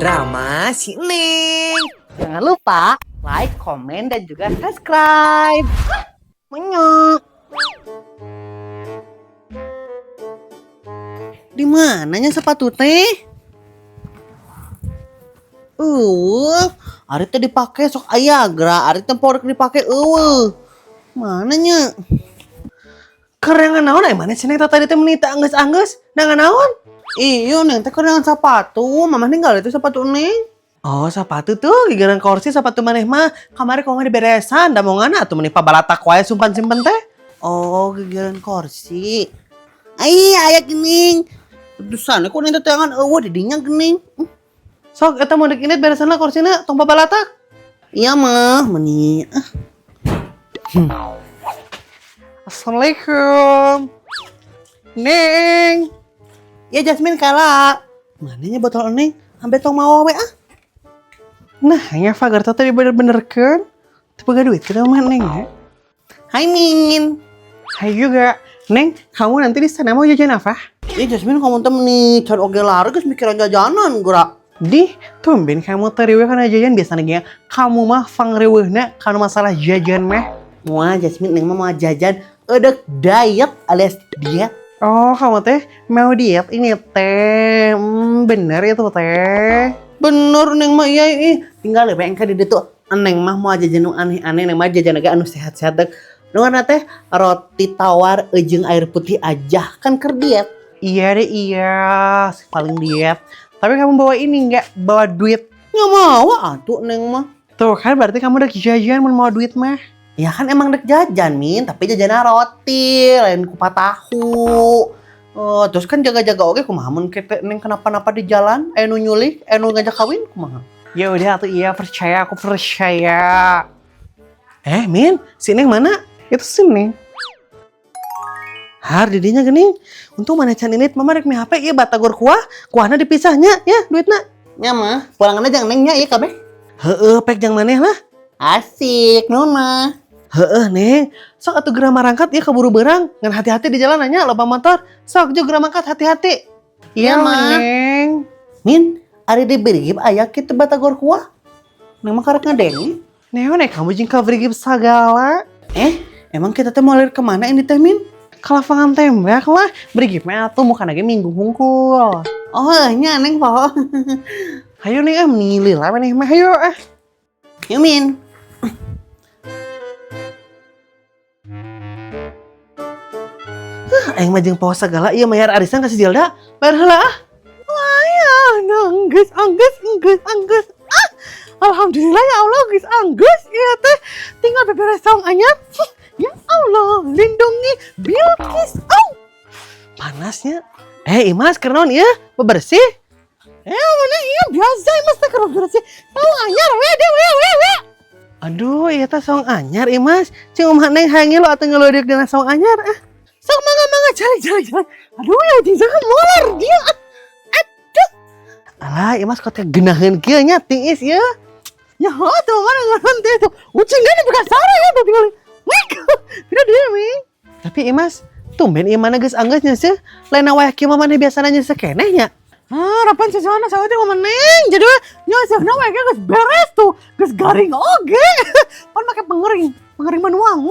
Drama si Neng. Jangan lupa like, komen, dan juga subscribe. Menyok. Di mananya sepatu teh? Eueuh, ari teh dipake sok aya geura, ari teh porek dipake eueuh. Mananya? Kerengan naon ai mana si Neng tadi teh meuni teu anggeus-anggeus? Nangan naon? Iya, Neng teh kerengan sepatu. Mamah ninggal itu sepatu Neng. Oh, sepatu tuh gigiran kursi sepatu maneh mah. Kamari kok diberesan, da mongana atuh meuni pabalatak wae sumpan simpen teh. Oh, gigiran kursi. Ai, aya geuning. Terusan kok Neng teh teangan eueuh di dinya geuning. Sok eta mun dek indit beresan lah kursina tong pabalatak. Iya mah, meni. Ah. Assalamualaikum. Neng. Ya Jasmine kala. Mananya botol Neng? Ambil tong mawa we ah. Nah, nya pagar teh dibener-benerkeun. Teu boga duit kita mah Neng ya. Hai Min. Hai juga. Neng, kamu nanti di sana mau jajan apa? Ya Jasmine kamu teh meni can oge lari geus mikiran jajanan geura. Di, tumben kamu teh riweuh kana jajan biasanya ge kamu mah pangriweuhna kana masalah jajan mah. Wah, Jasmine Neng mah mau jajan edek diet alias diet. Oh, kamu teh mau diet ini teh. Bener itu teh. Bener Neng mah iya ih. Tinggal we engke di ditu. Neng mah mau jajan nu aneh-aneh, Neng mah jajan ge anu sehat-sehat dek. Nu warna teh roti tawar jeung air putih aja kan keur diet. Iya deh, iya, si paling diet. Tapi kamu bawa ini enggak? Bawa duit. Nggak mau atuh Neng mah. Tuh kan berarti kamu udah jajan mun mau duit mah. Ya kan emang dek jajan Min, tapi jajannya roti, lain kupat tahu. Oh, terus kan jaga-jaga oke kumaha mun kita Neng kenapa-napa di jalan, aya nu nyulik, aya nu ngajak kawin kumaha. Ya udah atuh iya percaya, aku percaya. Eh, Min, si Neng mana? Itu si Neng. Har didinya geuning. Untung mana can indit mama rek mi HP ieu batagor kuah, kuahna dipisahnya ya duitna. Nya mah, pulangan aja Neng nya ieu kabeh. Heeh, pek jang maneh lah. Asik, nuhun mah. Heeh, Neng. Sok atuh geura marangkat ieu keburu beurang. Ngan hati-hati di jalan nya loba motor. Sok jeung geura mangkat hati-hati. Iya, mah. Neng. Min, ari di Brigib aya kitu batagor kuah. Neng mah karek ngadenge. Neng, nek kamu jeung ka Brigib sagala. Eh, emang kita teh mau lari kemana ini teh Min? Ke lapangan tembak lah. Brigib mah atuh bukan lagi minggu hungkul. Oh, nya Neng poho. Hayo Neng ah milih lah maneh mah hayo ah. Yuk Min. Aing mah jeung poho sagala ieu mayar arisan ka si Zelda. Bayar heula ah. Wah ya, anggeus anggeus anggeus anggeus. Ah, alhamdulillah ya Allah geus anggeus ieu teh. Tinggal beberes saung anyar. Ya Allah, lindungi Bilqis. Oh. Panasnya. Eh, Imas keur naon ieu? Bebersih? Eh, mana iya biasa Imas teh keur bebersih. Saung anyar we de we we we. Aduh, ieu teh saung anyar Imas. Cing omah Neng hayang ngilu atuh ngeleudeuk dina saung anyar ah. Sok mangga mangga cari cari cari. Aduh ya jangan molar dia. Aduh. Alah, Imas kok teh geunaheun kieu nya tiis ieu. Ya tuh mana ngaran teh tuh. Ucing geuning bukan sare ya tuh tinggal. Wik. Tidak dia mi. Tapi Imas, tumben ieu mana geus anggeus nya sih. Lain wayah kieu mah maneh biasana nya keneh nya. Ah, rapan sesuatu sama teh ngomong Neng. Jadi nya sebenarnya wayah geus beres tuh. Geus garing oge. Pan make pengering, pengering manual.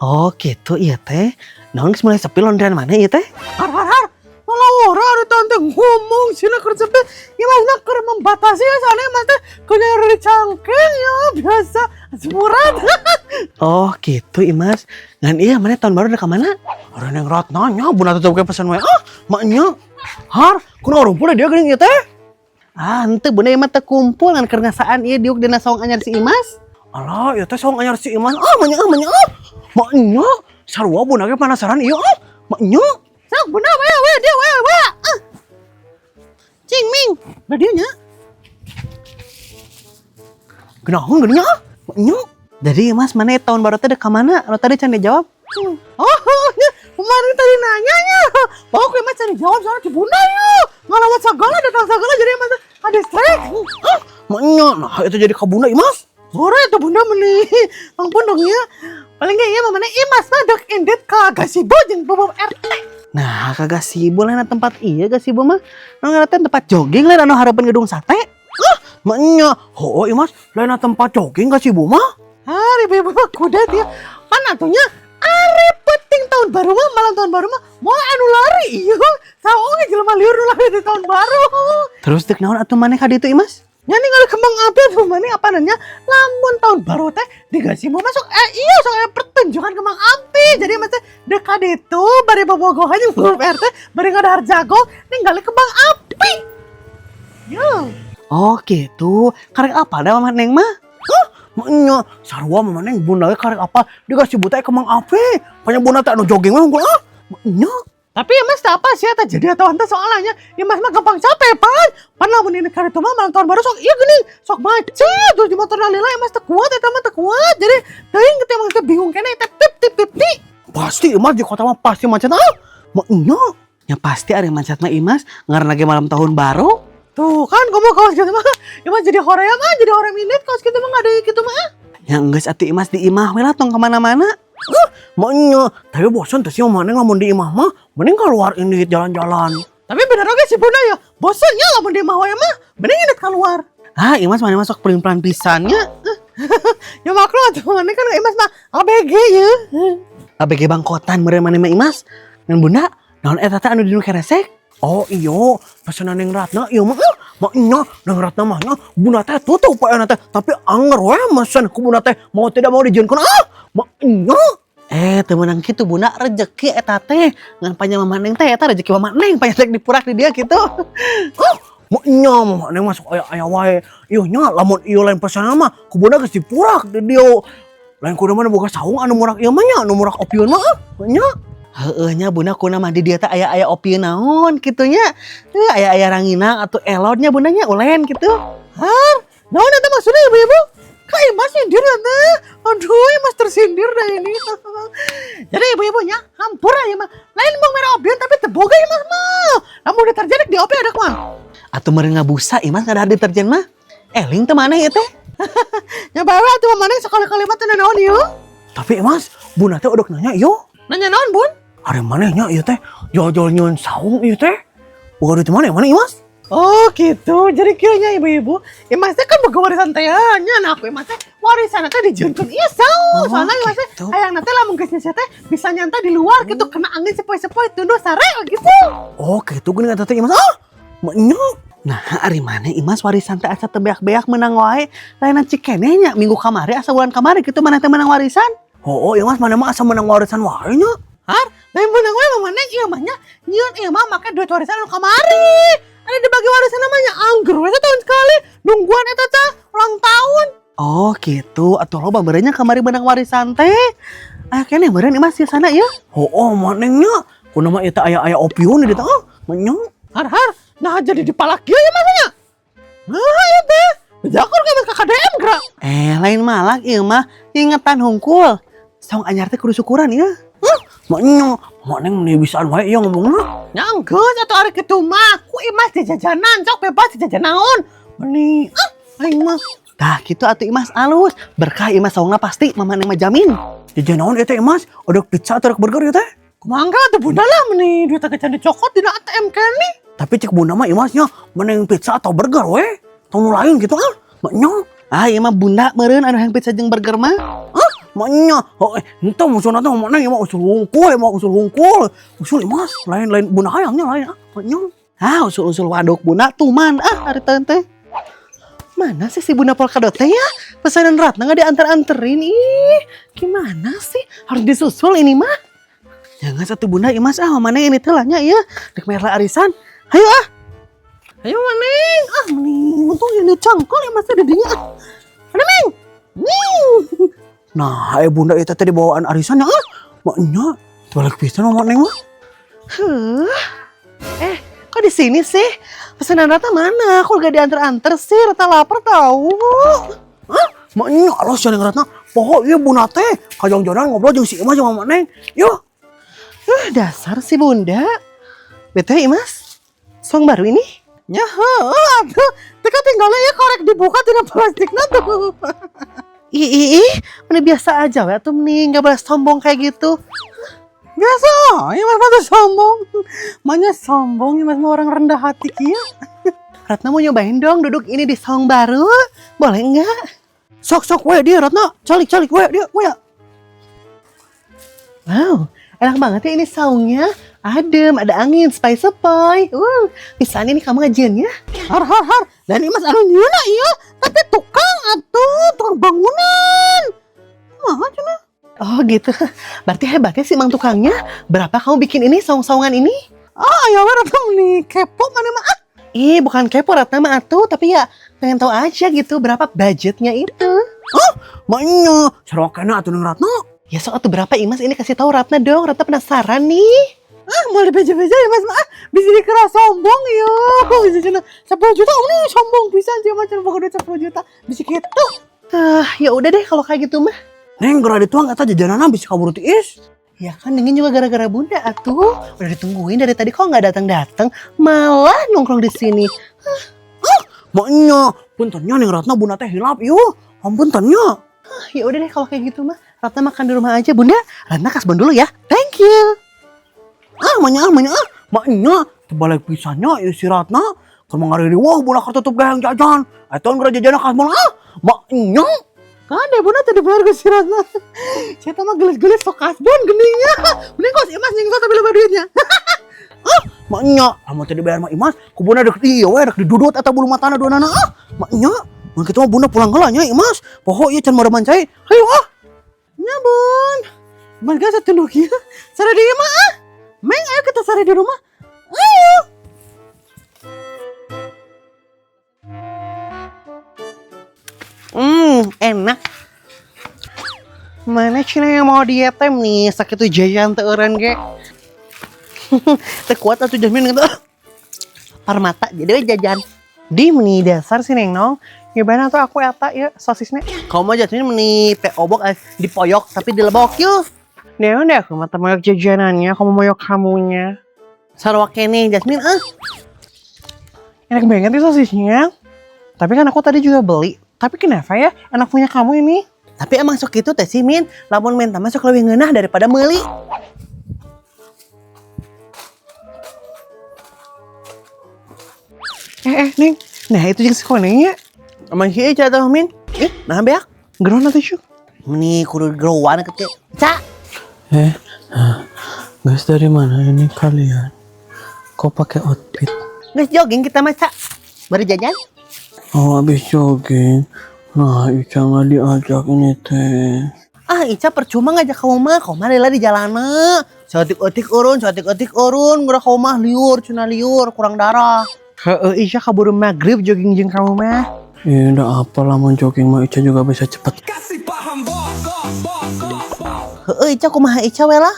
Oh gitu iya teh. Naon geus mulai sepi londean mana ieu teh? Har har har. Malah ora ada tante ngomong sih keur sepi. Ya mas keur membatasi ya soalnya mas teh kena dari cangkeng ya biasa semurat. Oh gitu Imas. Ngan iya mana tahun baru udah ke mana? Orang yang rat nanya bunda tetep kayak pesan WA. Maknya har kuno rumpul dia geuning ieu teh. Ah henteu bunda ieu mah teu kumpul ngan keur ngasaan ieu diuk dina saung anyar si Imas. Alah ieu teh saung anyar si Imas. Ah maknya ah maknya ah. Maknya sarua bunda ge penasaran ieu ah. Maknya sok bunda we we dia we we. Ah. Cing ming, da dieu nya. Genaheun geuning ah. Maknya. Jadi Mas mana tahun baru teh ka mana? Lo tadi can dijawab. Oh, nya, kemarin tadi nanya nya. Oh, Mas can dijawab soalnya di bunda ya. Ngalawat segala datang segala jadi Mas ada strike. Hah? Maknya, nah itu jadi ka bunda Imas. Ora itu bunda meni. Ampun dong ya. Paling nggak iya mamanya Imas mah dek indit ka gazebo jeung bobom RT. Nah, ka gasibu lain tempat iya gasibu mah. Nu ngaranna teh tempat jogging lain anu hareupeun gedung sate. Ah, maknya. Oh, Imas, lain tempat jogging gasibu mah. Ah, ibu-ibu mah kudat ya. Mana atuh nya? Ari penting tahun baru mah, malam tahun baru mah moal anu lari iya. Saha jelema lieur nu lari di tahun baru. Terus dek naon atuh maneh ka ditu, Imas? Nya ningali kembang api tuh maneh apa nanya? Lamun tahun baru teh di gasibu masuk iya sok aya pertunjukan kembang api. Jadi mas teh dek ka ditu bari bobogohan jeung Bu RT bari ngadahar jago ningali kembang api. Yo. Oh gitu. Karek apa da Mama Neng mah? Hah? Maknya sarua Mama Neng bunda ge karek apa di gasibu teh kembang api. Panya bunda teh anu jogging mah unggul ah. Maknya. Tapi ya mas tak apa sih eta jadi atau henteu soalnya ya mas mah gampang capek pan. Pan lamun ini kali itu mah malam tahun baru sok iya geuning sok macet terus di motor lila ya mas teu kuat eta mah teu kuat. Jadi teuing teh emang teh bingung keneh teh tip tip tip tip. Pasti Imas di kota mah pasti macet ah. Maknya. Ya pasti ada yang macet mah Imas ngarana ge malam tahun baru. Tuh kan kamu kaos gitu mah ya mas jadi hoream ah jadi hoream ini kaos gitu mah nggak ada gitu mah ah. Ya enggeus atuh Imas di imah we lah tong kemana-mana. Huh, maknya, tapi bosan tuh sih mana lamun di imah mah, mending keluar ini jalan-jalan. Tapi bener oge sih bunda ya, bosannya lamun di imah wae mah, mending indit keluar. Ah, Imas mana masuk pelin-pelan pisannya. Ya maklum atuh mana kan Imas mah ABG ya. ABG bangkotan meureun maneh mah Imas. Ngan bunda, naon eta teh anu dinu keresek? Oh iyo, pesanan yang Ratna ieu mah ah, maknya nang Ratna mah nya bunda teh tutup poe teh, tapi anger we mesen ku bunda teh mau tidak mau dijieunkeun ah, maknya. Eh, teu meunang kitu bunda rezeki eta teh. Ngan panya mama neng teh eta rezeki mama neng panya teh dipurak di dia gitu. Ah, maknya mama neng masuk aya aya wae. Ieu nya lamun ieu lain pesanan mah ku bunda geus dipurak di dieu. Lain kudu mana boga saung anu murak ieu mah nya, anu murak opieun mah ah, nya. Heeh nya bunda kuna mah di dieu teh aya-aya opieun naon kitu nya. Heuh aya-aya ranginang atau elodnya bundanya ulen gitu. Har, naon eta maksudnya ibu-ibu? Kak Imas nyindir teh. Aduh, Imas tersindir dah ini. Jadi ibu-ibunya, hampura ya mah. Lain mau merah opieun tapi teu boga Imas mah. Lamun deterjen di opi ada kumaha? Atuh meureun ngabusa Imas ngadahar deterjen mah. Eling teu maneh ieu teh. Ya bae atuh maneh sekali-kali mah teu naon ieu. Tapi Imas, bunda teh udah nanya ieu. Nanya naon, Bun? Ari maneh nya ieu teh jual-jual nyieun saung ieu teh. Boga duit mana mana Imas? Oh gitu, jadi kayaknya ibu-ibu, Imas teh kan boga warisan teh nya, nah aku Imas teh warisan teh dijieunkeun ieu saung. Oh, Soalnya Imas teh gitu. Hayang teh lamun geus nyeseh teh bisa nyantai di luar gitu, kena angin sepoi-sepoi tunduh sare gitu. Oh gitu geuning eta teh Imas. Ah, maknya. Nah, ari maneh Imas warisan teh asa teu beak-beak menang wae. Lainan cikeneh nya minggu kamari asa bulan kamari gitu maneh teh menang warisan. Oh, Imas maneh mah asa menang warisan wae nya. Har, lain menang wae mah maneh ieu mah nya nyieun ieu mah make duit warisan anu kamari. Ada dibagi warisan namanya angger we tahun sekali nungguan eta teh ulang tahun. Oh gitu, atuh loba meureun nya kamari menang warisan teh. Aya keneh meureun Imas di sana ieu. Oh, maneh nya. Kunaon mah eta aya-aya opieun di ditu ah. Nya. Har har, nah jadi dipalak kieu ya masanya. Nah, ieu teh. Bejakur ka Mas KKDM gerak. Eh, lain malak ieu mah ingetan hungkul. Saung anyar teh kudu syukuran ieu. Hah? Maknya, mak neng nih bisaan wae ieu ngomongna. Nya enggeus atuh ari kitu mah. Ku Imas di jajanan sok bebas di jajan naon. Meni ah aing mah. Tah kitu atuh Imas alus. Berkah Imas saungna pasti mama neng mah jamin. Jajan naon ieu teh Imas? Ada pizza atau ada burger ieu teh? Kumaha atuh bunda lah meni duit teh can dicokot dina ATM keneh. Tapi cek bunda mah Imasnya mending pizza atau burger we. Tong nu lain gitu ah. Maknya. Ah ieu mah bunda meureun anu hayang pizza jeung burger mah. Ah, maknya. Oh, entah musuhna teh maknya ieu mah usul hungkul, ieu mah usul hungkul. Usul Imas, lain-lain bunda hayangnya lain ah. Maknya. Ah, usul-usul waduk bunda tuman ah ari teh. Mana sih si Bunda Polkadot teh ya? Pesanan Ratna nggak diantar-anterin. Ih, gimana sih? Harus disusul ini mah. Jangan satu bunda Imas ah, mana ini teh lah nya ieu. Dek merah arisan. Ayo ah. Ayo maneng. Ah meni untung ini cangkol ya mas dedinya. Ah. Mana meng? Nih. Nah, bunda itu tadi bawaan arisan ya ah. Maknya, balik pisan sama neng mah. Huh. Eh, kok di sini sih? Pesanan Ratna mana? Aku gak diantar-antar sih, Ratna lapar tahu. Hah? Maknya, alas ya Neng Ratna. Pokok iya bunda teh. Kajang-jalan ngobrol jeung si Imas jeung Mama Neng. Yuk. Dasar si bunda. BTW Imas, saung baru ini? Ya heuh atuh. Teu tinggalnya ya korek dibuka tina plastikna tuh. Ih, ih, ih, mana biasa aja we atuh nih, nggak boleh sombong kayak gitu. Biasa, Imas mah tuh sombong. Maknya sombong, Imas mah orang rendah hati kieu. Ratna mau nyobain dong duduk ini di saung baru. Boleh enggak? Sok sok we dia Ratna, calik calik we dia we. Wow, enak banget ya ini saungnya. Adem, ada angin, sepoi-sepoi. Bisa ini kamu ngajiannya. Har har har. Dan Imas anu nyieunna ieu, tapi tukang atuh, tukang bangunan. Kumaha cenah? Oh gitu. Berarti hebatnya sih emang tukangnya. Berapa kamu bikin ini saung-saungan ini? Ah, ya we Ratna nih kepo mana mah ah. Ih, bukan kepo Ratna mah atuh, tapi ya pengen tahu aja gitu berapa budgetnya itu. Hah? Maknya sarua keneh atuh Neng Ratna. Ya sok atuh berapa Imas ini kasih tahu Ratna dong, Ratna penasaran nih. Ah, mau dibeja-beja ya Mas, ah, bisa dikira sombong ya. Bisa cenah 10 juta ini sombong pisan sih macam boga duit 10 juta. Bisa gitu. Ah, ya udah deh kalau kayak gitu mah. Neng geura dituang eta jajanana bisa kaburu tiis. Ya kan dingin juga gara-gara bunda atuh. Udah ditungguin dari tadi kok nggak datang-datang, malah nongkrong di sini. Maknya punten nya Neng Ratna bunda teh hilap yeuh. Ampun nya. Ah, ya udah deh kalau kayak gitu mah. Ratna makan di rumah aja bunda. Ratna kasbon dulu ya. Thank you. Ah, maknya ah, maknya ah. Maknya terbalik pisan nya ieu si Ratna. Keur wah bunda keur tutup gayang jajan. Atuh geura jajan kasbon ah. Maknya Kan deh bunda tadi bayar ke si Ratna. Saya mah gelis-gelis sok kasbon geningnya. Mending kos Imas nyingso tapi lebih duitnya. Maknya lamun teu dibayar mah Imas ku bunda dek ieu we dek didudut eta bulu matana duanana ah. Maknya mun kitu mah bunda pulang heula nya Imas. Poho ieu can moreman cai. Hayu ah. Nya bun. Imas gak satunduk ya. Sare di imah ah. Meng ayo kita sare di rumah. Ayo. Enak. Mana Cina yang mau diet tem nih? Sakit tuh jajan teu eureun ge. Teu kuat atuh jamin gitu. Parmata jadi we jajan. Di meni dasar sih Neng Nong. Gimana tuh aku eta ya sosisnya? Kamu mau jatuhnya meni obok dipoyok tapi dilebok yuk. Nih udah aku mata moyok jajanannya, kamu moyok kamunya. Sarua keneh Jasmine ah. Enak banget nih sosisnya. Tapi kan aku tadi juga beli. Tapi kenapa ya enak punya kamu ini? Tapi emang sok itu teh sih Min, lamun minta masuk lebih ngeunah daripada meuli. Neng. Nah itu jeung si konengnya. Emang si Ica tuh Min. Eh, nah beak. Geron atuh syuk. Meni kudu gerowan ke Ca. Eh, guys dari mana ini kalian? Kok pakai outfit? Geus jogging kita mah, Ca. Baru jajan. Oh, habis jogging. Nah, Ica nggak diajak ini teh. Ah, Ica percuma ngajak kamu mah, kamu mah lila di jalanan. Saeutik-eutik urun, saeutik-eutik urun, geura kamu mah liur, cenah liur, kurang darah. Heeh, Ica kaburu maghrib jogging jeung kamu mah. Ya udah apa lah mau jogging mah Ica juga bisa cepet. Heeh, Ica kumaha Ica we lah.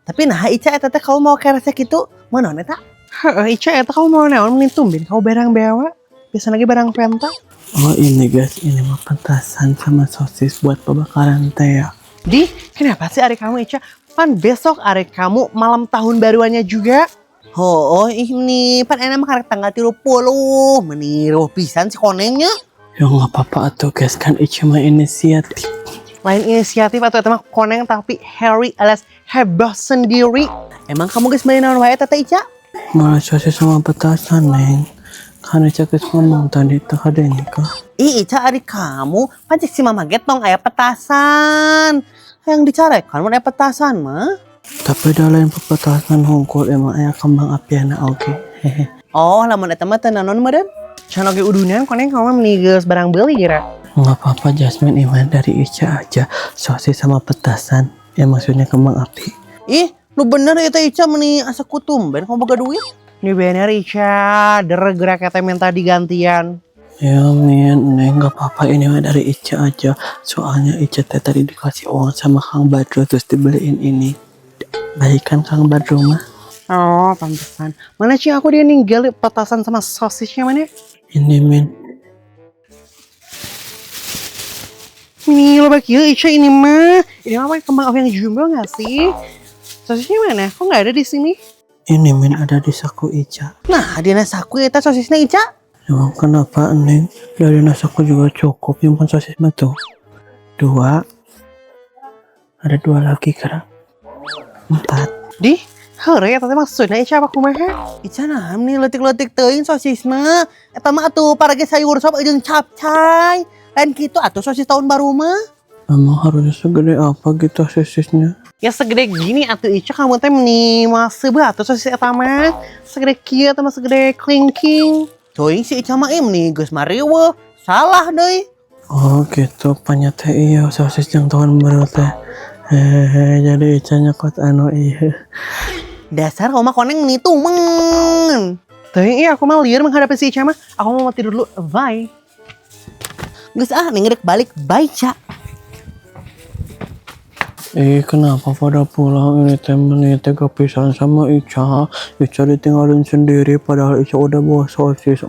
Tapi nah Ica eta teh kamu mau keresek kitu, mau naon eta? Heeh, Ica eta kamu mau naon mending tumben kamu barang bewa. Biasa lagi barang venta. Oh ini guys, ini mah petasan sama sosis buat pembakaran teh ya. Di, kenapa sih ari kamu Ica? Pan besok ari kamu malam tahun baruannya juga. Oh, ini pan enak mah karek tanggal 30. Meni riweuh pisan si konengnya. Ya nggak apa-apa atuh guys, kan Ica mah inisiatif. Lain inisiatif atau eta mah koneng tapi Harry alias heboh sendiri. Emang kamu geus meuli naon wae Tete Ica? Malah sosis sama petasan, Neng. Kan Ica geus ngomong tadi teh kadenge kah? Ih, Ica ari kamu, pan cek si Mama getong aya petasan. Yang dicarekan mun aya petasan mah. Tapi dah lain pepetasan hungkul emang aya kembang apiana oge. Hehe. Oh, lamun eta mah teu naon meureun. Can oge udunan koneng kamu mah meni geus barang beuli kira. Nggak apa-apa Jasmine Iman dari Ica aja sosis sama petasan. Ya maksudnya kembang api. Ih, lu bener eta Ica meni asa kutumben kamu boga duit. Ini bener Ica, der gerak eta minta digantian. Ya Min, Neng nggak apa-apa ini mah dari Ica aja. Soalnya Ica teh tadi dikasih uang sama Kang Badru terus dibeliin ini. Baikan Kang Badru mah. Oh, pantesan. Mana sih aku dia ninggal petasan sama sosisnya mana? Ini Min. Ini lo bagi Ica ini mah. Ini mah kembang api yang jumbo nggak sih? Sosisnya mana? Kok nggak ada di sini? Ini Min ada di saku Ica. Nah, di saku eta sosisnya Ica. Emang kenapa Neng? Dari saku juga cukup. Yang pun sosis mah tuh. Dua. Ada dua lagi kira. Empat. Di, heureuy eta teh maksudna Ica apa kumaha? Ica nah nih leutik-leutik teuing sosisna. Eta mah atuh parage sayur sop jeung capcay. Lain kitu atuh sosis tahun baru mah. Emang harusnya segede apa gitu sosisnya? Ya segede gini atuh Ica, kamu teh meni mah seubeuh atuh sosis eta mah. Segede kieu eta mah, segede kelingking. Teuing si Ica mah im nih geus mariweuh. Salah deui. Oh gitu, panya teh iya sosis yang tahun baru teh. Hehehe, jadi Ica nyokot anu iya. Dasar kamu mah koneng meni tumen. Teuing iya, aku mah lieur menghadapi si Ica mah. Aku mau tidur dulu. Bye. Geus ah, neng rek balik, bye Ca. Ih, kenapa pada pulang ini teh, meni tega pisan sama Ica? Ica ditinggalin sendiri padahal Ica udah bawa sosis 4.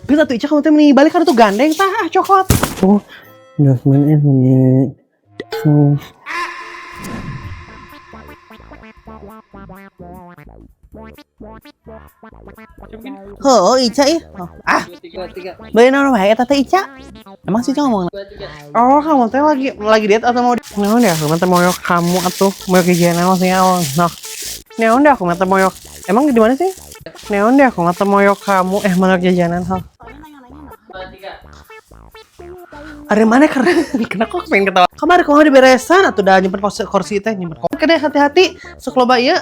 Geus atuh Ica, kamu teh meni balik kan tuh gandeng tah ah, cokot. Oh, Jasmine ini. Heuh, Ica ih. Oh, ah. Beuh naon wae eta teh Ica? Emang si Ica ngomong? Oh, kamu teh lagi diet atau mau naon ya? Aku mah teh moyok kamu atuh, moyok jajanan maksudnya. Oh, nah. Naon deh aku mah teh moyok. Emang di mana sih? Naon deh aku mah teh moyok kamu, eh, moyok jajanan hal. Ari mana keren? Kenapa kok pengen ketawa? Kamari kumaha diberesan atuh dah nyimpen kursi teh nyimpen. Oke deh, hati-hati. Sok loba ieu.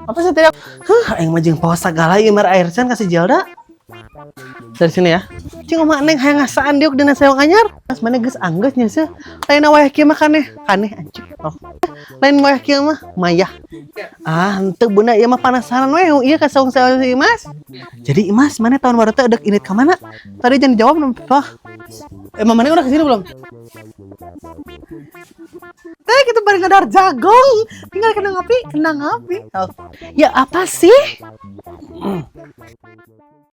Apa sih tidak? Huh, aing mah jeung poho sagala ieu mer air can kasih Jelda. Dari sini ya. Cing omah neng hayang ngasaan diuk dina sewang anyar. Mas mana geus anggeus nya seuh. Lain wayah kieu mah kaneh. Kaneh anjing. Oh. Lain wayah kieu mah mayah. Ah, henteu bunda ieu mah panasaran we ieu ka sewang-sewang si Imas. Jadi Imas, mana tahun baru teh dek init ka mana? Tadi jangan dijawab apa? Emang mana udah kesini belum? Teh kita bareng ngadar jagong. Tinggal kena ngopi, kena ngopi. Oh. Ya apa sih?